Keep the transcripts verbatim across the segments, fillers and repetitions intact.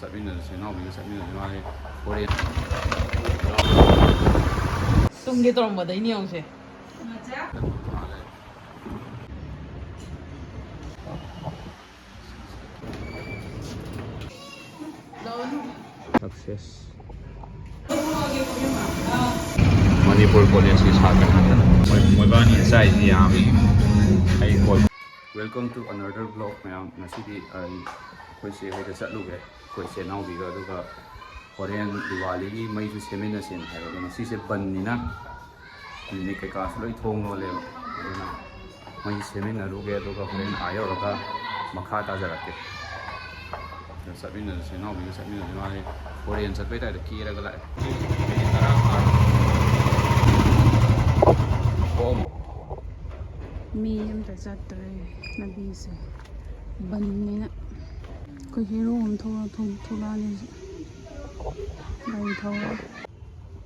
ꯆꯠꯃꯤꯟꯅꯔꯁꯦ, ꯏꯅꯥꯎꯕꯤꯒ ꯆꯠꯃꯤꯟꯅꯁꯦ꯫ ꯃꯥꯁꯦ ꯍꯣꯔꯦꯟ ꯇꯨꯝꯒꯦ ꯇꯧꯔꯝꯕꯗꯩꯅꯦ ꯌꯦꯡꯉꯨꯁꯦ꯫ Success. ꯃꯅꯤꯄꯨꯔ ꯀꯣꯂꯦꯖꯀꯤ ꯁꯥꯇ꯭ꯔ ꯉꯥꯛꯇꯅ꯫ ꯃꯣꯏ, ꯃꯣꯏꯕꯥꯅꯤ ꯆꯥꯏꯁꯤ ꯌꯥꯝꯃꯤ꯫ ꯑꯩ call Welcome to another vlog, ꯃꯌꯥꯝ꯫ ꯉꯁꯤꯗꯤ ꯑꯩ ꯑꯩꯈꯣꯏ ꯆꯦ ꯍꯣꯏꯗ ꯆꯠꯂꯨꯒꯦ꯫ ꯑꯩꯈꯣꯏ ꯆꯦ ꯏꯅꯥꯎꯕꯤꯒ꯫ ꯑꯗꯨꯒ ꯍꯣꯔꯦꯟ ꯗꯤꯋꯥꯂꯤꯒꯤ ꯃꯩꯁꯨ ꯁꯦꯝꯃꯤꯟꯅꯁꯦꯅ ꯍꯥꯏꯕ꯫ ꯑꯗꯣ ꯉꯁꯤꯁꯦ ꯕꯟꯅꯤꯅ ꯀ꯭ꯂꯤꯅꯤꯛ ꯀꯩꯀꯥꯁꯨ ꯂꯣꯏ ꯊꯣꯡ ꯂꯣꯜꯂꯦꯕ꯫ ꯑꯗꯨꯅ ꯃꯩ ꯁꯦꯝꯃꯤꯟꯅꯔꯨꯒꯦ, ꯑꯗꯨꯒ ꯍꯣꯔꯦꯟ ꯑꯥ ꯌꯧꯔꯒ ꯃꯈꯥ ꯇꯥꯖꯔꯛꯀꯦ꯫ ꯑꯗꯣ ꯆꯠꯃꯤꯟꯅꯔꯁꯦ, ꯏꯅꯥꯎꯕꯤꯒ ꯆꯠꯃꯤꯟꯅꯁꯦ꯫ ꯃꯥꯁꯦ ꯐꯣꯔꯦꯟ ꯆꯠꯄꯩ ꯇꯥꯏꯞꯇ ꯀꯦꯔꯒ ꯂꯥꯛꯑꯦ꯫ ꯃꯤꯅꯤꯠ ꯇꯔꯥ ꯐꯥꯔꯦ꯫ ꯀꯣꯝ꯫ ꯃꯤ ꯑꯝꯇ ꯆꯠꯇ꯭ꯔꯦ ꯂꯝꯕꯤꯁꯦ ꯕꯟꯅꯤꯅ꯫ ꯑꯩꯈꯣꯏ ꯍꯦꯔꯣ ꯑꯃ ꯊꯣꯛꯂꯛ-, ꯊꯣꯛ-, ꯊꯣꯛꯂꯛꯑꯅꯤ ꯍꯧꯖꯤꯛ꯫ ꯒꯥꯔꯤ ꯊꯧꯔꯦ꯫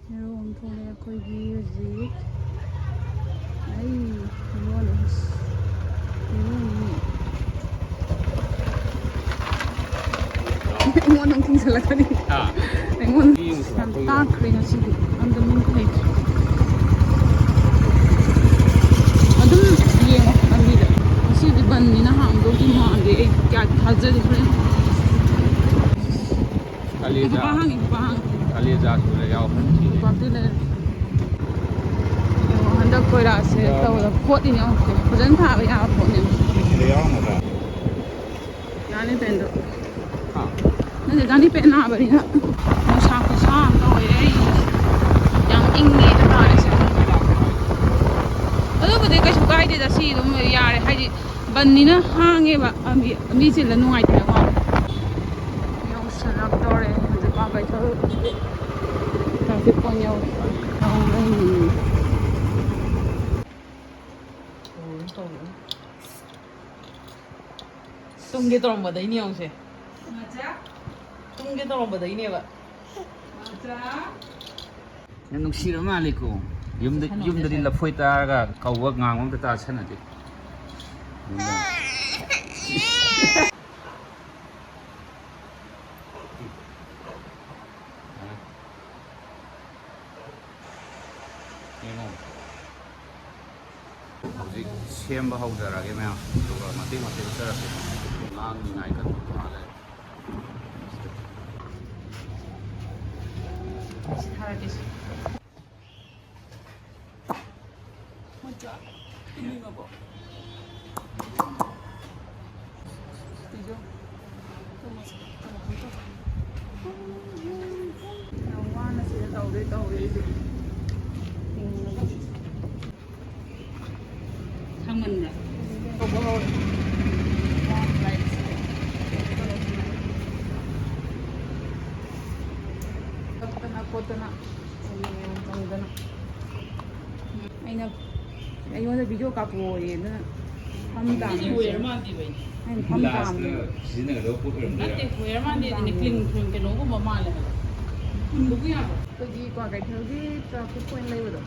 ꯍꯦꯔꯣ ꯑꯃ ꯊꯣꯛꯂꯛꯑꯦ ꯑꯩꯈꯣꯏꯒꯤ ꯍꯧꯖꯤꯛ꯫ ꯑꯩ ꯍꯦꯔꯣꯅꯦ꯫ ꯍꯦꯔꯣꯅꯤ꯫ ꯑꯩꯉꯣꯟꯗ ꯑꯃꯨꯛ ꯊꯤꯡꯖꯜꯂꯛꯀꯅꯤ꯫ ꯍꯥ? ꯑꯩꯉꯣꯟꯗ ꯌꯥꯝ ꯇꯥꯛꯈ꯭ꯔꯦ ꯉꯁꯤꯗꯤ꯫ ꯑꯝꯇ ꯃꯤ ꯂꯩꯇ꯭ꯔꯦ꯫ ꯑꯗꯨꯝ ꯌꯦꯡꯉꯣ ꯂꯝꯕꯤꯗ꯫ ꯉꯁꯤꯗꯤ ꯕꯟꯅꯤꯅ ꯍꯥꯡꯗꯧꯗꯤ ꯃꯥꯟꯗꯦ꯫ ꯑꯩ ꯀꯌꯥ ꯊꯥꯖꯗꯦ꯫ ꯍꯣꯔꯦꯟ ꯀꯂꯦꯖꯥ꯫ ꯅꯨꯄꯥ ꯍꯥꯡꯉꯤ, ꯅꯨꯄꯥ ꯍꯥꯡꯉꯤ꯫ ꯀꯂꯦꯖꯥꯁꯨ ꯂꯩ ꯌꯥꯎꯈ꯭ꯔꯦ ꯉꯁꯤꯗꯤ꯫ ꯅꯨꯄꯥꯗꯤ ꯂꯩꯔꯦ꯫ ꯑꯗꯣ ꯍꯟꯗꯛ ꯀꯣꯏꯂꯥꯁꯦ ꯌꯥꯎ꯫ ꯇꯧꯕꯗ ꯐꯣꯠꯂꯤꯅꯦ ꯌꯦꯡꯉꯣ꯫ ꯐꯖꯅ ꯊꯥꯕ ꯌꯥꯕ ꯄꯣꯠꯅꯦ꯫ ꯁꯤꯗ ꯌꯥꯎꯔꯝꯒꯗ꯭ꯔꯥ? ꯌꯥꯅꯤ ꯄꯦꯟꯗꯣ꯫ ꯍꯥ? ꯅꯪꯗꯤ ꯗꯥꯅꯤ ꯄꯦꯟ ꯅꯥꯕꯅꯤꯅ ꯅꯨꯡꯁꯥ ꯈꯨꯁꯥ ꯑꯃ ꯇꯧꯋꯦ꯫ ꯑꯩ ꯌꯥꯝ ꯏꯪꯉꯦ ꯍꯥꯏꯇꯥꯔꯦ ꯁꯦ꯫ ꯑꯗꯨꯕꯨꯗꯤ ꯀꯩꯁꯨ ꯀꯥꯏꯗꯦꯗ, ꯁꯤ ꯑꯗꯨꯝ ꯌꯥꯔꯦ꯫ ꯍꯥꯏꯗꯤ ꯕꯟꯅꯤꯅ ꯍꯥꯡꯉꯦꯕ, ꯂꯝꯕꯤ, ꯂꯝꯕꯤ ꯆꯤꯜꯂ ꯅꯨꯡꯉꯥꯏꯇꯦ ꯍꯥꯏꯕ ꯋꯥꯅꯤ꯫ ꯌꯧꯁꯜꯂꯛꯇꯧꯔꯦ ꯍꯧꯖꯤꯛ ꯀ꯭ꯋꯥꯀꯩꯊꯦꯜ traffic point ꯌꯧꯔꯦ꯫ ꯌꯧꯔꯦ꯫ ꯇꯨꯝꯒꯦ ꯇꯧꯔꯝꯕꯗꯩꯅꯦ ꯌꯦꯡꯉꯨꯁꯦ꯫ ꯇꯨꯝꯒꯦ ꯇꯧꯔꯝꯕꯗꯩꯅꯦꯕ꯫ ꯌꯥꯝ ꯅꯨꯡꯁꯤꯔ ꯃꯥꯜꯂꯦꯀꯣ꯫ ꯌꯨꯝꯗ, ꯁꯥꯟꯅꯧ, ꯌꯨꯝꯗꯗꯤ ꯁꯥꯟꯅꯧ꯫ ꯂꯐꯣꯏ ꯇꯥꯔꯒ ꯀꯧꯕ ꯉꯥꯡꯕ ꯑꯝꯇ ꯇꯥ ꯁꯥꯟꯅꯗꯦ꯫ ꯌꯨꯝꯗ꯫ ꯁꯦꯝꯕ ꯍꯧꯖꯔꯒꯦ ꯃꯌꯥꯝ, ꯑꯗꯨꯒ ꯃꯇꯦꯛ ꯃꯇꯦꯛ ꯎꯠꯆꯔꯛꯀꯦ꯫ ꯉꯥꯡꯅꯤꯉꯥꯏ ꯀꯟꯅ ꯃꯥꯜꯂꯦ꯫ ꯊꯥꯔꯛꯀꯦ꯫ ꯃꯆꯥ ꯏꯅꯤꯡꯉꯕꯣ? ꯄꯤꯖꯧ꯫ ꯌꯥꯝ ꯋꯥꯅ ꯁꯤꯗ ꯇꯧꯗꯣꯏ ꯇꯧꯔꯤꯁꯦ꯫ ꯍꯤꯡꯅꯕ꯫ ꯈꯪꯃꯟꯕ꯭ꯔꯥ? ꯇꯧꯕ ꯍꯧꯔꯦ꯫ ꯀꯞꯇꯅ ꯈꯣꯠꯇꯅ ꯇꯧꯗꯅ꯫ ꯑꯩꯅ, ꯑꯩꯉꯣꯟꯗ ꯚꯤꯗꯤꯑꯣ ꯀꯥꯞꯄꯛꯑꯣꯌꯦ, ꯑꯗꯨꯅ ꯐꯝ ꯇꯥꯕꯅꯦ꯫ ꯑꯩꯅ ꯐꯝ ꯇꯥꯕꯅꯦ꯫ ꯁꯤꯖꯤꯟꯅꯒꯗꯕ ꯄꯣꯠ ꯑꯣꯏꯔꯝꯗꯣꯏꯔꯥ? ꯅꯠꯇꯦ, ꯈꯣꯏꯔ ꯃꯥꯟꯗꯦ, ꯑꯗꯨꯅꯦ ꯀ꯭ꯂꯤꯟ ꯀ꯭ꯂꯤꯟ ꯀꯩꯅꯣꯒꯨꯝꯕ ꯃꯥꯜꯂꯦ ꯍꯥꯏꯕ꯫ ꯍꯨꯟꯕꯕꯨ ꯌꯥꯕ꯭ꯔꯣ? ꯑꯩꯈꯣꯏꯒꯤ ꯀ꯭ꯋꯥꯀꯩꯊꯦꯜꯒꯤ ꯇ꯭ꯔꯥꯐꯤꯛ ꯄꯣꯏꯟ ꯂꯩꯕꯗꯣ,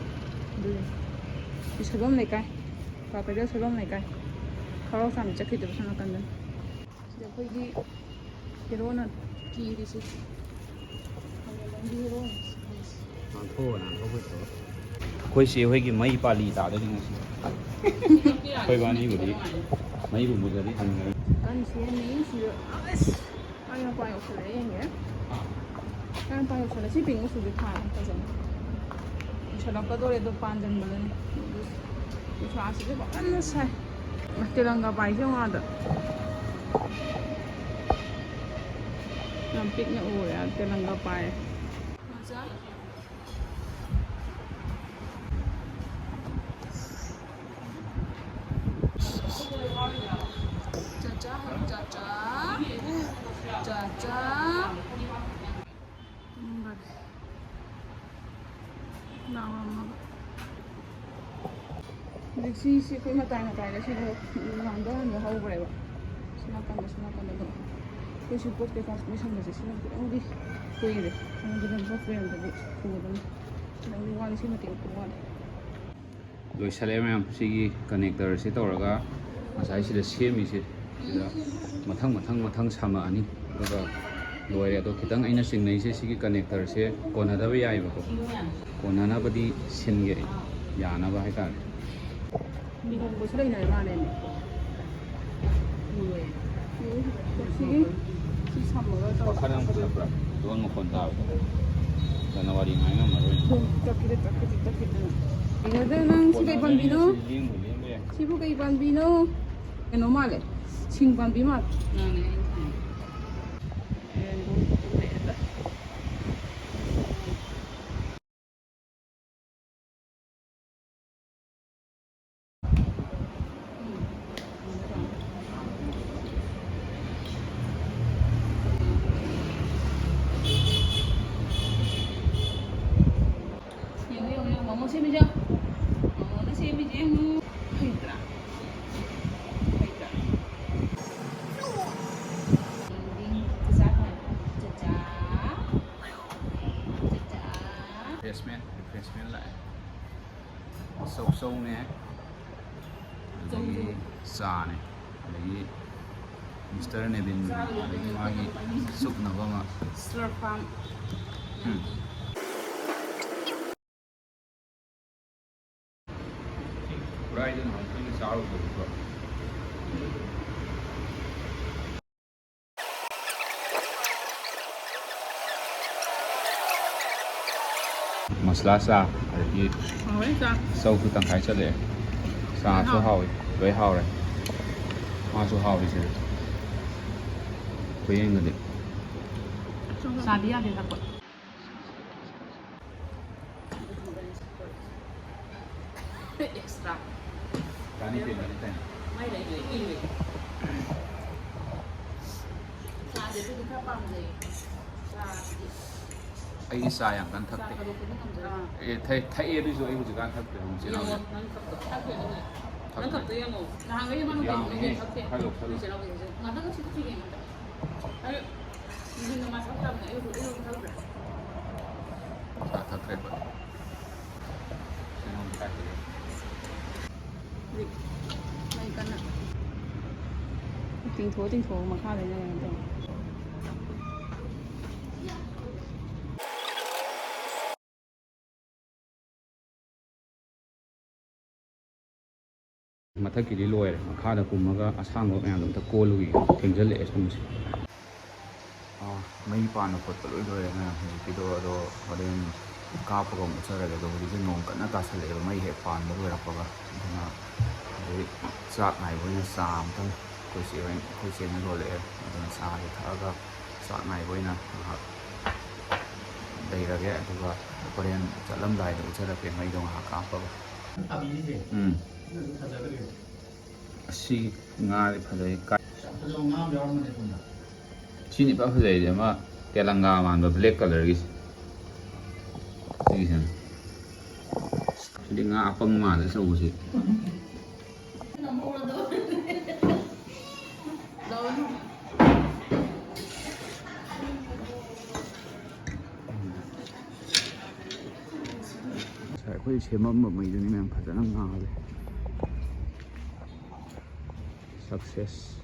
ꯑꯗꯨꯅꯦ꯫ ꯁꯣꯏꯕꯝ ꯂꯩꯀꯥꯏ, ꯀ꯭ꯋꯥꯀꯩꯊꯦꯜ ꯁꯣꯏꯕꯝ ꯂꯩꯀꯥꯏ꯫ ꯈꯔꯥꯎ ꯆꯥꯝ ꯆꯠꯈꯤꯗꯕ ꯁꯣꯝ ꯅꯥꯀꯟꯗꯅꯤ꯫ ꯁꯤꯗ ꯑꯩꯈꯣꯏꯒꯤ ꯍꯦꯔꯣꯅ ꯀꯤꯔꯤꯁꯦ꯫ ꯃꯥꯂꯦꯝꯒꯤ ꯍꯦꯔꯣꯅ꯫ ꯅꯥꯟꯊꯣꯛꯑꯣ, ꯅꯥꯟꯊꯣꯛꯄꯩ ꯊꯕꯛ꯫ ꯑꯩꯈꯣꯏ ꯆꯦ ꯍꯣꯏꯒꯤ ꯃꯩ ꯄꯥꯜꯂꯤ ꯇꯥꯗꯣꯏꯅꯤ ꯉꯁꯤ꯫ ꯑꯩꯈꯣꯏ ꯏꯕꯥꯅꯤꯕꯨꯗꯤ ꯃꯩꯕꯨ ꯃꯨꯠꯂꯗꯤ ꯍꯤꯡꯉꯔꯣꯏ꯫ ꯀꯟꯅ ꯁꯦꯝꯃꯤ ꯁꯤꯗ꯫ ꯑꯁ! ꯃꯥꯏ ꯃꯄꯥꯟ ꯌꯧꯁꯜꯂꯛꯑꯦ, ꯌꯦꯡꯒꯦ꯫ ꯃꯥꯏ ꯃꯄꯥꯟ ꯌꯧꯁꯜꯂꯛꯑꯦ꯫ ꯁꯤ ꯄꯤꯡ ꯃꯆꯨꯁꯦ ꯊꯥꯔꯦ ꯐꯖꯅ꯫ ꯌꯧꯁꯜꯂꯛꯀꯗꯧꯔꯦ ꯑꯗꯣ ꯄꯥꯟꯁꯤꯟꯕꯗꯅꯦ꯫ ꯅꯨꯡꯁꯥꯁꯤꯁꯨ ꯐꯖꯅ ꯁꯥꯏ꯫ ꯑꯁ, ꯇꯦꯂꯪꯒꯥ ꯄꯥꯏꯁꯦ ꯌꯦꯡꯉꯣ ꯑꯥꯗ꯫ ꯌꯥꯝ ꯄꯤꯛꯅ ꯎꯔꯦ ꯑꯥ ꯇꯦꯂꯪꯒꯥ ꯄꯥꯏ꯫ ꯃꯆꯥ꯫ ꯆꯥꯆꯥ ꯍꯥꯏꯌꯨ, ꯆꯥꯆꯥ꯫ ꯆꯥꯆꯥ꯫ ꯇꯨꯝꯈꯔꯦ꯫ ꯂꯥꯎꯔꯝꯃꯒ꯫ ꯍꯧꯖꯤꯛ ꯁꯤꯁꯤ ꯑꯩꯈꯣꯏ ꯃꯇꯥꯏ ꯃꯇꯥꯏꯗ ꯁꯤꯗ ꯉꯥꯡꯗ ꯉꯥꯡꯗ ꯍꯧꯈ꯭ꯔꯦꯕ꯫ ꯁꯤ ꯅꯥꯀꯟꯗ, ꯁꯤ ꯅꯥꯀꯟꯗ ꯑꯗꯨꯝ꯫ ꯑꯩꯈꯣꯏꯁꯤ ꯄꯣꯠ ꯀꯩꯀꯥ ꯂꯣꯏꯁꯟꯕꯁꯦ ꯁꯤꯅ ꯈꯤꯇꯪꯗꯤ ꯀꯨꯏꯔꯦ꯫ ꯑꯗꯨꯅ ꯈꯔ ꯀꯨꯏꯔꯝꯗꯗꯤ ꯊꯨꯒꯗꯕꯅꯤ꯫ ꯈꯤꯇꯪꯗꯤ ꯋꯥꯠꯂꯤ, ꯁꯤ ꯃꯇꯦꯛ ꯋꯥꯠꯂꯤ꯫ ꯂꯣꯏꯁꯜꯂꯦ ꯃꯌꯥꯝ꯫ ꯁꯤꯒꯤ ꯀꯅꯦꯛꯇꯔꯁꯦ ꯇꯧꯔꯒ ꯉꯁꯥꯏ ꯁꯤꯗ ꯁꯦꯝꯃꯤꯁꯦ ꯁꯤꯗ ꯃꯊꯪ ꯃꯊꯪ ꯃꯊꯪ ꯁꯝꯃꯛꯑꯅꯤ꯫ ꯑꯗꯨꯒ ꯂꯣꯏꯔꯦ꯫ ꯑꯗꯣ ꯈꯤꯇꯪ ꯑꯩꯅ ꯆꯤꯡꯅꯩꯁꯦ ꯁꯤꯒꯤ ꯀꯅꯦꯛꯇꯔꯁꯦ ꯀꯣꯟꯅꯗꯕ ꯌꯥꯏꯑꯕꯀꯣ꯫ ꯀꯣꯟꯅꯅꯕꯗꯤ ꯁꯤꯟꯒꯦ ꯑꯩ, ꯌꯥꯅꯕ ꯍꯥꯏꯇꯥꯔꯦ꯫ ꯂꯨꯍꯣꯡꯕꯁꯨ ꯂꯩꯅꯔ ꯃꯥꯜꯂꯦꯅꯦ꯫ ꯎꯔꯦ꯫ ꯁꯤ, ꯁꯤ ꯁꯝꯃꯒ ꯇꯧꯔ ꯋꯥꯈꯜ ꯌꯥꯝ ꯈꯜꯂꯛꯄ꯭ꯔꯥ? ꯗ꯭ꯔꯣꯟ ꯃꯈꯣꯟ ꯇꯥꯕꯗꯣ꯫ ꯖꯅꯋꯥꯔꯤ ꯉꯥꯏ ꯉꯝꯃꯔꯣꯏ꯫ ꯇꯠꯈꯤꯗ, ꯇꯠꯈꯤꯗ, ꯇꯠꯈꯤꯗꯅ꯫ ꯀꯩꯅꯣꯗ ꯅꯪ ꯁꯤ ꯀꯩ ꯄꯥꯝꯕꯤꯅꯣ? ꯂꯦꯡꯕꯨ ꯂꯦꯡꯕ ꯌꯥꯏ꯫ ꯁꯤꯕꯨ ꯀꯩ ꯄꯥꯝꯕꯤꯅꯣ? ꯀꯩꯅꯣ ꯃꯥꯜꯂꯦ꯫ ꯁꯤꯡ ꯄꯥꯝꯕꯤ ꯃꯥꯜꯂꯦ꯫ ꯃꯥꯅꯦ, ꯑꯩꯅ ꯊꯥꯏ꯫ ꯌꯦꯡꯉꯣ, ꯌꯦꯡꯉꯣ, ꯌꯦꯡꯉꯣ, ꯃꯣꯃꯣ ꯁꯦꯝꯃꯤꯁꯦ ꯌꯦꯡꯉꯣ꯫ ꯃꯣꯃꯣꯅ ꯁꯦꯝꯃꯤꯁꯦ ꯌꯦꯡꯉꯣ꯫ ꯍꯩꯇ꯭ꯔꯥ? ꯍꯩꯇ꯭ꯔꯥ? ꯗꯤꯡ, ꯗꯤꯡ, ꯆꯥꯆꯥ ꯊꯣꯡꯉꯦ꯫ ꯆꯥꯆꯥ꯫ ꯆꯥꯆꯥ꯫ Refreshment, refreshment ꯂꯥꯛꯑꯦ꯫ ꯆꯧ ꯆꯧꯅꯦ꯫ ꯑꯗꯒꯤ ꯆꯥꯅꯦ꯫ ꯑꯗꯒꯤ ꯃꯤꯁꯇꯔ ꯅꯦꯕꯤꯟ, ꯑꯗꯒꯤ ꯃꯥꯒꯤ ꯆꯨꯞꯅꯕ ꯑꯃ꯫ Slurp farm. ꯎꯝ꯫ ꯈꯨꯔꯥꯏꯗ ꯅꯍꯥꯟ ꯑꯩꯈꯣꯏꯅ ꯆꯥꯔꯨꯕꯗꯨꯀꯣ꯫ ꯃꯁꯂꯥ ꯆꯥ, ꯑꯗꯒꯤ ꯍꯥꯎꯋꯦ ꯆꯥ꯫ ꯆꯧꯁꯨ ꯇꯪꯈꯥꯏ ꯆꯠꯂꯛꯑꯦ꯫ ꯆꯥꯁꯨ ꯍꯥꯎꯋꯦ꯫ ꯍꯥꯎꯋꯤ, ꯂꯣꯏ ꯍꯥꯎꯔꯦ꯫ ꯃꯥꯁꯨ ꯍꯥꯎꯔꯤ ꯁꯤꯗꯤ꯫ ꯈꯨꯌꯦꯡꯗꯗꯤ꯫ ꯆꯥꯗꯤ ꯌꯥꯗꯦ ꯊꯛꯄ꯫ ꯑꯦꯛꯁꯇ꯭ꯔꯥ꯫ ꯆꯥꯅꯤꯡꯗꯦ, ꯆꯥꯅꯤꯡꯗꯦ꯫ ꯃꯥꯏ ꯂꯩ, ꯂꯩ, ꯂꯩ, ꯂꯩ꯫ ꯆꯥꯁꯦ ꯑꯩꯈꯣꯏꯗꯤ ꯈꯔ ꯄꯥꯝꯖꯩ꯫ ꯆꯥꯁꯤꯗꯤ꯫ ꯑꯩꯗꯤ ꯆꯥ ꯌꯥꯝ ꯀꯟꯅ ꯆꯥ ꯊꯛꯇꯦ꯫ ꯊꯥꯗꯣꯛꯄꯗꯤ ꯉꯝꯖꯗꯦ꯫ ꯑꯦ, ꯊꯛ-, ꯊꯛꯑꯦ, ꯑꯗꯨꯏꯁꯨ ꯑꯩ ꯍꯧꯖꯤꯛꯀꯥꯟ ꯊꯛꯇ꯭ꯔꯦ, ꯍꯧꯖꯤꯛ ꯆꯦꯜꯍꯧꯔꯦ꯫ ꯌꯦꯡꯉꯣ, ꯅꯪ ꯊꯛꯇꯣ-, ꯊꯛꯇꯣꯏꯅꯦ ꯅꯪ꯫ ꯅꯪ ꯊꯛꯇꯣ ꯌꯦꯡꯉꯣ꯫ ꯅꯍꯥꯟꯈꯩ ꯃꯥꯅ ꯀꯩꯅꯣ ꯌꯥꯝꯃꯦꯍꯦ, ꯅꯪ ꯊꯛꯇꯦ꯫ ꯈꯔ ꯂꯧꯁꯜꯂꯣ꯫ ꯅꯣꯏ ꯆꯦ ꯅꯥꯎꯕꯤꯁꯦ꯫ ꯉꯥꯛꯇꯪ ꯁꯤ ꯊꯛꯈꯤꯒꯦ ꯉꯥꯛꯇꯪ꯫ ꯑꯩ ꯅꯨꯡꯊꯤꯟꯗ ꯃꯥ ꯆꯥꯛ ꯆꯥꯕꯅꯦ, ꯑꯌꯨꯛ, ꯑꯌꯨꯛ ꯊꯛꯇ꯭ꯔꯦ꯫ ꯆꯥ ꯊꯛꯈ꯭ꯔꯦꯕ꯫ ꯀꯩꯅꯣꯝ ꯀꯥꯏꯗꯦ꯫ ꯍꯧꯖꯤꯛ ꯃꯩ ꯀꯟꯅ ꯇꯤꯡꯊꯣꯛ ꯇꯤꯡꯊꯣꯛꯑ ꯃꯈꯥꯗ ꯂꯩꯔꯦ ꯇꯧꯔꯤ꯫ ꯃꯊꯛꯀꯤꯗꯤ ꯂꯣꯏꯔꯦ, ꯃꯈꯥꯗ ꯀꯨꯝꯃꯒ ꯑꯁꯥꯡꯕ ꯃꯌꯥꯝꯗꯣ ꯑꯝꯇ ꯀꯣꯜꯂꯨꯒꯦ, ꯊꯦꯡꯖꯤꯜꯂꯛꯑꯦ ꯁꯣꯝꯁꯦ꯫ ꯑꯥ, ꯃꯩ ꯄꯥꯟꯕ ꯈꯣꯠꯄ ꯂꯣꯏ ꯂꯣꯏꯔꯦ ꯃꯌꯥꯝ ꯍꯧꯖꯤꯛꯀꯤꯗꯣ, ꯑꯗꯣ ꯍꯣꯔꯦꯟ ꯀꯥꯞꯄꯒ ꯑꯃꯨꯛ ꯎꯠꯆꯔꯒꯦ꯫ ꯑꯗꯣ ꯍꯧꯖꯤꯛꯁꯦ ꯅꯣꯡ ꯀꯟꯅ ꯇꯥꯁꯜꯂꯛꯑꯦꯕ, ꯃꯩ ꯍꯦꯛ ꯄꯥꯟꯕ ꯂꯣꯏꯔꯛꯄꯒ꯫ ꯑꯗꯨꯅ ꯍꯧꯖꯤꯛ ꯆꯥꯛ ꯉꯥꯏꯕ ꯑꯣꯏꯅ ꯆꯥ ꯑꯃꯇꯪ ꯑꯩꯈꯣꯏ ꯆꯦ ꯍꯣꯏ, ꯑꯩꯈꯣꯏ ꯆꯦꯅ ꯂꯣꯜꯂꯛꯑꯦ, ꯑꯗꯨꯅ ꯆꯥꯁꯦ ꯊꯛꯑꯒ ꯆꯥꯛ ꯉꯥꯏꯕ ꯑꯣꯏꯅ ꯉꯥꯏꯍꯥꯛ ꯂꯩꯔꯒꯦ꯫ ꯑꯗꯨꯒ ꯍꯣꯔꯦꯟ ꯆꯠꯂꯝꯗꯥꯏꯗ ꯎꯠꯆꯔꯛꯀꯦ ꯃꯩꯗꯣ ꯉꯥꯏꯍꯥꯛ ꯀꯥꯞꯄꯒ꯫ ꯎꯝ꯫ ꯑꯁꯤ ꯉꯥꯗꯤ ꯐꯖꯩ꯫ ꯀꯥꯏ-, ꯁꯤꯅꯤ ꯐꯖ ꯐꯖꯩꯁꯦ, ꯑꯃ ꯇꯦꯂꯪꯒꯥ ꯃꯥꯟꯕ black colourꯒꯤꯁꯦ꯫ ꯁꯤꯒꯤꯁꯤꯅ꯫ ꯁꯤꯗꯤ ꯉꯥ ꯑꯄꯪ ꯃꯥꯜꯂꯦ ꯑꯆꯧꯕꯁꯤ꯫ ꯉꯁꯥꯏ ꯑꯩꯈꯣꯏ ꯁꯦꯝꯃꯝꯕ ꯃꯩꯗꯨꯅꯤ ꯃꯌꯥꯝ ꯐꯖꯅ ꯉꯥꯜꯂꯦ꯫ Success꯫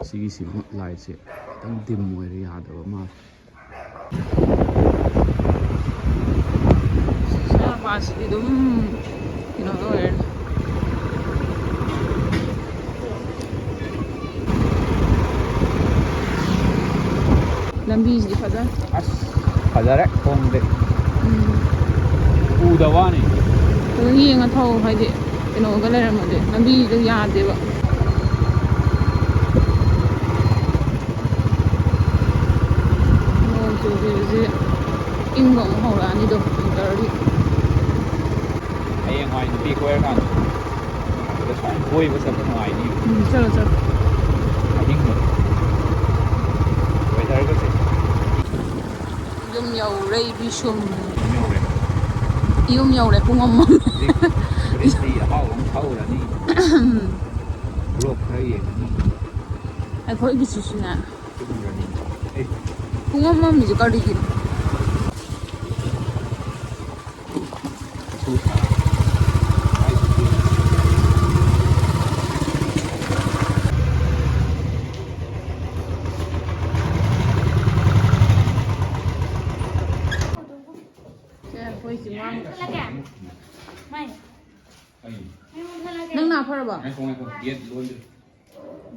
ꯁꯤꯒꯤꯁꯤ ꯂꯥꯏꯠꯁꯦ ꯈꯤꯇꯪ dim ꯑꯣꯏꯔꯦ, ꯌꯥꯗꯕ ꯃꯥꯜꯂꯦ꯫ ꯃꯄꯥꯁꯤꯗꯤ ꯑꯗꯨꯝ ꯀꯩꯅꯣ ꯑꯣꯏꯔꯦ꯫ ꯂꯝꯕꯤꯁꯤꯗꯤ ꯐꯖꯅ ꯑꯁ, ꯐꯖꯔꯦ ꯈꯣꯡꯗꯤ꯫ ꯎꯝ꯫ ꯎꯗ ꯋꯥꯅꯤ꯫ ꯑꯗꯨꯝ ꯌꯦꯡꯉ ꯊꯧ, ꯍꯥꯏꯗꯤ ꯀꯩꯅꯣꯒ ꯂꯩꯔꯝꯃꯗꯤ ꯂꯝꯕꯤꯗꯣ ꯌꯥꯗꯦꯕ꯫ ꯅꯣꯡ ꯆꯨꯈꯤꯕꯁꯤ ꯏꯪꯕ ꯑꯃꯨꯛ ꯍꯧꯔꯛꯑꯅꯤꯗꯣ winterꯒꯤ꯫ ꯍꯌꯦꯡꯋꯥꯏ ꯅꯨꯄꯤ ꯀꯣꯏꯔꯀꯥꯟꯗ ꯑꯗꯨꯗ ꯁꯨꯃꯥꯏꯅ ꯀꯣꯏꯕ ꯆꯠꯄ ꯅꯨꯡꯉꯥꯏꯅꯤ꯫ ꯎꯝ, ꯆꯠꯂꯣ, ꯆꯠꯂꯣ꯫ ꯑꯍꯤꯡꯗ꯫ Weatherꯒꯁꯦ꯫ ꯌꯨꯝ ꯌꯧꯔꯦ, ꯏꯕꯤꯁꯨꯝ꯫ ꯌꯨꯝ ꯌꯧꯔꯦ꯫ ꯌꯨꯝ ꯌꯧꯔꯦ, ꯄꯨꯡ ꯑꯃ꯫ ꯍꯧꯖꯤꯛ green tea ꯑꯍꯥꯎꯕ ꯑꯃ ꯊꯛꯎꯔꯅꯤ꯫ Vlog ꯈꯔ ꯌꯦꯡꯉꯅꯤ꯫ ꯑꯩꯈꯣꯏꯒꯤꯁꯤꯁꯨꯅꯦ꯫ ꯇꯨꯝꯃꯨꯔꯅꯤ꯫ ꯑꯦ꯫ ꯄꯨꯡ ꯑꯃ ꯃꯝꯃꯤꯁꯦ ꯀꯔꯤꯒꯤꯅꯣ? ꯍꯧꯔꯕꯣ? ꯉꯥꯏꯈꯣ, ꯉꯥꯏꯈꯣ꯫ Get laundry.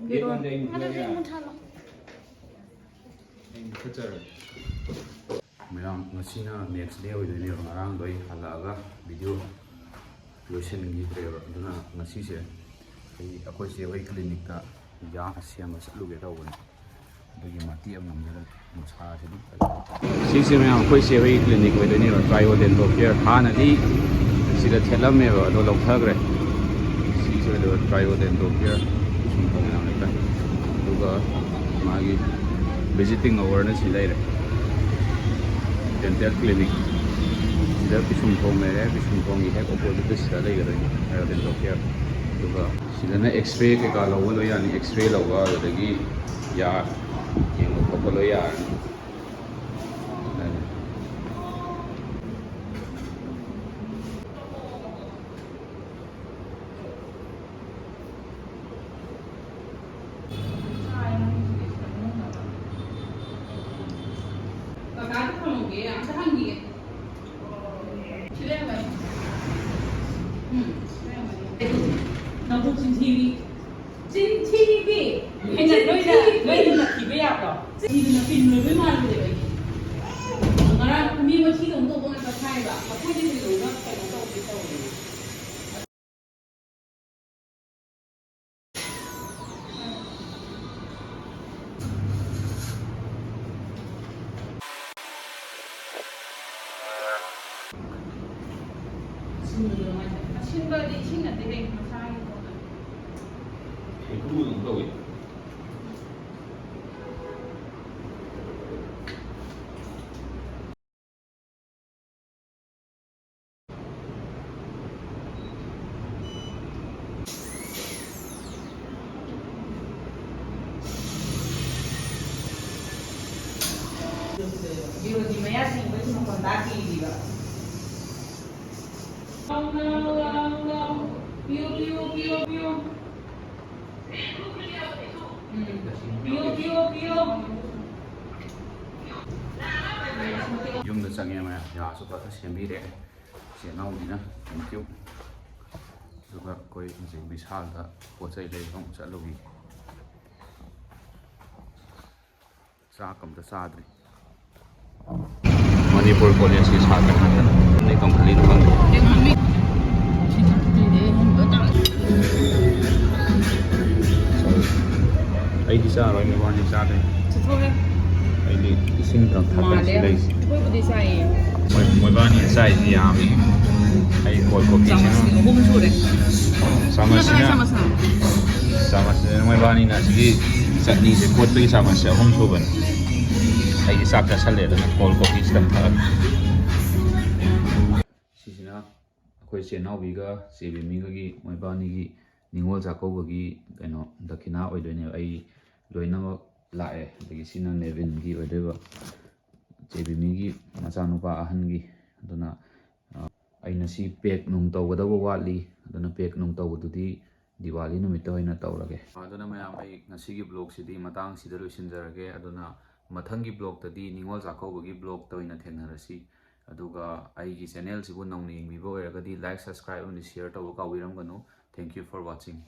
ꯒꯦꯠ ꯂꯣꯟꯗ꯭ꯔꯤ, ꯑꯩ ꯃꯨꯊꯠꯂꯒꯦ꯫ ꯃꯨꯊꯠꯂꯣ, ꯃꯨꯊꯠꯂꯣ꯫ ꯑꯩ ꯃꯨꯊꯠꯆꯔꯒꯦ꯫ ꯃꯌꯥꯝ, ꯉꯁꯤꯅ next day ꯑꯣꯏꯗꯣꯏꯅꯦꯕ꯫ ꯉꯔꯥꯡꯗꯣ ꯑꯩ ꯍꯜꯂꯛꯑꯒ video ꯂꯣꯏꯁꯤꯟꯈꯤꯗ꯭ꯔꯦꯕ꯫ ꯑꯗꯨꯅ ꯉꯁꯤꯁꯦ ꯑꯩ, ꯑꯩꯈꯣꯏ ꯆꯦ ꯍꯣꯏ clinicꯇ ꯌꯥ ꯁꯦꯝꯕ ꯆꯠꯂꯨꯒꯦ ꯇꯧꯕꯅꯦ꯫ ꯑꯗꯨꯒꯤ ꯃꯇꯦꯛ ꯑꯃ ꯅꯝꯖꯔꯛꯀꯦ꯫ ꯅꯨꯡꯁꯥꯁꯤꯗꯤ ꯐꯖꯅ꯫ ꯁꯤꯁꯦ ꯃꯌꯥꯝ ꯑꯩꯈꯣꯏ ꯆꯦ ꯍꯣꯏꯒꯤ clinic ꯑꯣꯏꯗꯣꯏꯅꯦꯕ, Trio Dental Care꯫ ꯍꯥꯟꯅꯗꯤ ꯁꯤꯗ ꯊꯦꯠꯂꯝꯃꯦꯕ, ꯑꯗꯣ ꯂꯧꯊꯈ꯭ꯔꯦ꯫ ꯁꯤꯁꯦ ꯑꯣꯏꯗꯣꯏꯕ, Trio Dental Care꯫ ꯁꯨꯝ ꯇꯧꯕ ꯌꯥꯝ ꯂꯩꯇꯦ꯫ ꯑꯗꯨꯒ ꯃꯥꯒꯤ visiting hourꯅ ꯁꯤ ꯂꯩꯔꯦ, dental clinic꯫ ꯁꯤꯗ ꯄꯤꯁꯨꯝ ꯊꯣꯡ ꯂꯩꯔꯦ, ꯄꯤꯁꯨꯝ ꯊꯣꯡꯒꯤ ꯍꯦꯛ oppositeꯇ ꯁꯤꯗ ꯂꯩꯒꯗꯣꯏꯅꯤ Trio Dental Care꯫ ꯑꯗꯨꯒ ꯁꯤꯗꯅ X-ray ꯀꯩꯀꯥ ꯂꯧꯕ ꯂꯣꯏ ꯌꯥꯅꯤ, X-ray ꯂꯧꯕ, ꯑꯗꯨꯗꯒꯤ ꯌꯥ ꯌꯦꯡꯕ ꯈꯣꯠꯄ ꯂꯣꯏ ꯌꯥꯔꯅꯤ꯫ ꯀꯀꯥꯗ ꯍꯪꯉꯨꯒꯦ, ꯑꯝꯇ ꯍꯪꯈꯤꯒꯦ꯫ ꯁꯤ ꯂꯩꯔꯝꯒꯅꯤ꯫ ꯎꯝ, ꯁꯤ ꯂꯩꯔꯝꯒꯅꯤ꯫ ꯅꯕꯨꯛ ꯆꯤꯟꯊꯤꯕꯤ꯫ ꯆꯤꯟꯊꯤꯕꯤ! ꯑꯩꯅ ꯅꯣꯏꯅ, ꯆꯤꯟꯊꯤꯕꯤ! ꯅꯣꯏꯅ ꯊꯤꯕ ꯌꯥꯕ꯭ꯔꯣ? ꯆꯤꯟꯊꯤꯕꯤꯅ ꯄꯤꯟ ꯂꯣꯏꯕꯩ ꯃꯥꯜꯂꯨꯔꯦꯕ ꯑꯩꯗꯤ꯫ ꯉꯔꯥꯡ ꯃꯤ ꯃꯊꯤꯗꯧꯅ ꯇꯧꯕ ꯉꯥꯛꯇ ꯊꯥꯏꯕ꯫ ꯑꯩꯈꯣꯏꯗꯤ ꯀꯩꯗꯧꯅ ꯀꯩꯅꯣ ꯇꯧꯒꯦ ꯇꯧꯔꯤꯅꯣ? ꯑꯁꯤꯟꯕꯗꯤ ꯏꯁꯤꯡ ꯅꯠꯇꯦ ꯀꯩꯅꯣ, ꯃꯁꯥꯒꯤ ꯄꯣꯠꯅꯤ꯫ ꯍꯩꯀ꯭ꯔꯨꯗꯧ ꯇꯧꯋꯦ꯫ ꯕꯤꯔꯣꯗꯤ ꯃꯌꯥ ꯁꯦꯡꯕꯒꯤ ꯃꯈꯣꯟ ꯇꯥꯈꯤꯕ꯫ ꯄꯤꯌꯣ, ꯄꯤꯌꯣ, ꯄꯤꯌꯣ, ꯄꯤꯌꯣ꯫ ꯎꯝ꯫ ꯄꯤꯌꯣ, ꯄꯤꯌꯣ, ꯄꯤꯌꯣ꯫ ꯌꯨꯝꯗ ꯆꯪꯉꯦ ꯃꯌꯥꯝ, ꯌꯥꯁꯨ ꯐꯖꯅ ꯁꯦꯝꯕꯤꯔꯦ ꯏꯆꯦ ꯏꯅꯥꯎꯒꯤꯅ꯫ Thank you꯫ ꯑꯗꯨꯒ ꯑꯩꯈꯣꯏ ꯍꯧꯖꯤꯛ ꯕꯤꯁꯥꯜꯗ ꯄꯣꯠ ꯆꯩ ꯂꯩꯕ ꯑꯃꯨꯛ ꯆꯠꯂꯨꯈꯤ꯫ ꯆꯥꯛ ꯑꯝꯇ ꯆꯥꯗ꯭ꯔꯤ꯫ ꯃꯅꯤꯄꯨꯔ ꯀꯣꯂꯦꯖꯀꯤ ꯁꯥꯇ꯭ꯔ ꯉꯥꯛꯇꯅꯤ꯫ ꯀꯩ ꯀꯝꯈꯠꯂꯤꯅꯣ ꯈꯪꯗꯦ꯫ ꯑꯩꯗꯤ ꯆꯥꯔꯣꯏ, ꯃꯣꯏꯕꯥꯅꯤ ꯆꯥꯗꯣꯏꯅꯤ꯫ ꯑꯩꯗꯤ ꯏꯁꯤꯡ ꯊꯛ-, ꯊꯛꯀꯅꯤ ꯁꯤ ꯂꯩꯁꯤ꯫ ꯑꯩꯈꯣꯏꯕꯨꯗꯤ ꯆꯥꯏꯌꯦ꯫ ꯃꯣꯏ-, ꯃꯣꯏꯕꯥꯅꯤ ꯆꯥꯏꯁꯤ ꯌꯥꯝꯃꯤ꯫ ꯑꯩ ꯀꯣꯜ ꯀꯣꯐꯤꯁꯤꯅ ꯆꯥꯃꯁ ꯑꯍꯨꯝ ꯁꯨꯔꯦ꯫ ꯆꯥꯃꯁꯁꯤꯅ ꯆꯥꯃꯁꯅ? ꯆꯥꯃꯁꯁꯤꯅ ꯃꯣꯏꯕꯥꯅꯤꯅ ꯑꯁꯤꯒꯤ ꯆꯠꯅꯤꯁꯦ ꯀꯣꯠꯄꯒꯤ ꯆꯥꯃꯁꯁꯦ ꯑꯍꯨꯝ ꯁꯨꯕꯅꯤ꯫ ꯑꯩꯗꯤ ꯆꯥꯛ ꯆꯥꯁꯜꯂꯦ, ꯑꯗꯨꯅ ꯀꯣꯜ ꯀꯣꯐꯤ ꯈꯤꯇꯪ ꯊꯛꯑꯒꯦ꯫ ꯁꯤꯁꯤꯅ ꯑꯩꯈꯣꯏ ꯆꯦ ꯅꯥꯎꯕꯤꯒ ꯆꯦ ꯕꯦꯃꯤꯒꯒꯤ ꯃꯣꯏꯕꯥꯅꯤꯒꯤ ꯅꯤꯉꯣꯜ ꯆꯥꯛꯀꯧꯕꯒꯤ ꯀꯩꯅꯣ ꯗꯈꯤꯅꯥ ꯑꯣꯏꯗꯣꯏꯅꯦꯕ꯫ ꯑꯩ ꯂꯣꯏꯅꯃꯛ ꯂꯥꯛꯑꯦ꯫ ꯑꯗꯒꯤ ꯁꯤꯅ ꯅꯦꯕꯤꯟꯒꯤ ꯑꯣꯏꯗꯣꯏꯕ, ꯆꯦ ꯕꯦꯃꯤꯒꯤ ꯃꯆꯥꯅꯨꯄꯥ ꯑꯍꯟꯒꯤ꯫ ꯑꯗꯨꯅ, ꯑ, ꯑꯩꯅ ꯁꯤ ꯄꯦꯛ ꯅꯨꯡ ꯇꯧꯒꯗꯧꯕ ꯋꯥꯠꯂꯤ, ꯑꯗꯨꯅ ꯄꯦꯛ ꯅꯨꯡ ꯇꯧꯕꯗꯨꯗꯤ ꯗꯤꯋꯥꯂꯤ ꯅꯨꯃꯤꯠꯇ ꯑꯣꯏꯅ ꯇꯧꯔꯒꯦ꯫ ꯑꯗꯨꯅ ꯃꯌꯥꯝ, ꯑꯩ ꯉꯁꯤꯒꯤ ꯕ꯭ꯂꯣꯒꯁꯤꯗꯤ ꯃꯇꯥꯡꯁꯤꯗ ꯂꯣꯏꯁꯤꯟꯖꯔꯒꯦ꯫ ꯑꯗꯨꯅ ꯃꯊꯪꯒꯤ ꯕ꯭ꯂꯣꯒꯇꯗꯤ ꯅꯤꯉꯣꯜ ꯆꯥꯛꯀꯧꯕꯒꯤ ꯕ꯭ꯂꯣꯒꯇ ꯑꯣꯏꯅ ꯊꯦꯡꯅꯔꯁꯤ꯫ ꯑꯗꯨꯒ ꯑꯩꯒꯤ ꯆꯦꯅꯦꯜꯁꯤꯕꯨ ꯅꯧꯅ ꯌꯦꯡꯕꯤꯕ ꯑꯣꯏꯔꯒꯗꯤ like, subscribe ꯑꯃꯗꯤ share ꯇꯧꯕ ꯀꯥꯎꯕꯤꯔꯝꯒꯅꯨ꯫ Thank you for watching.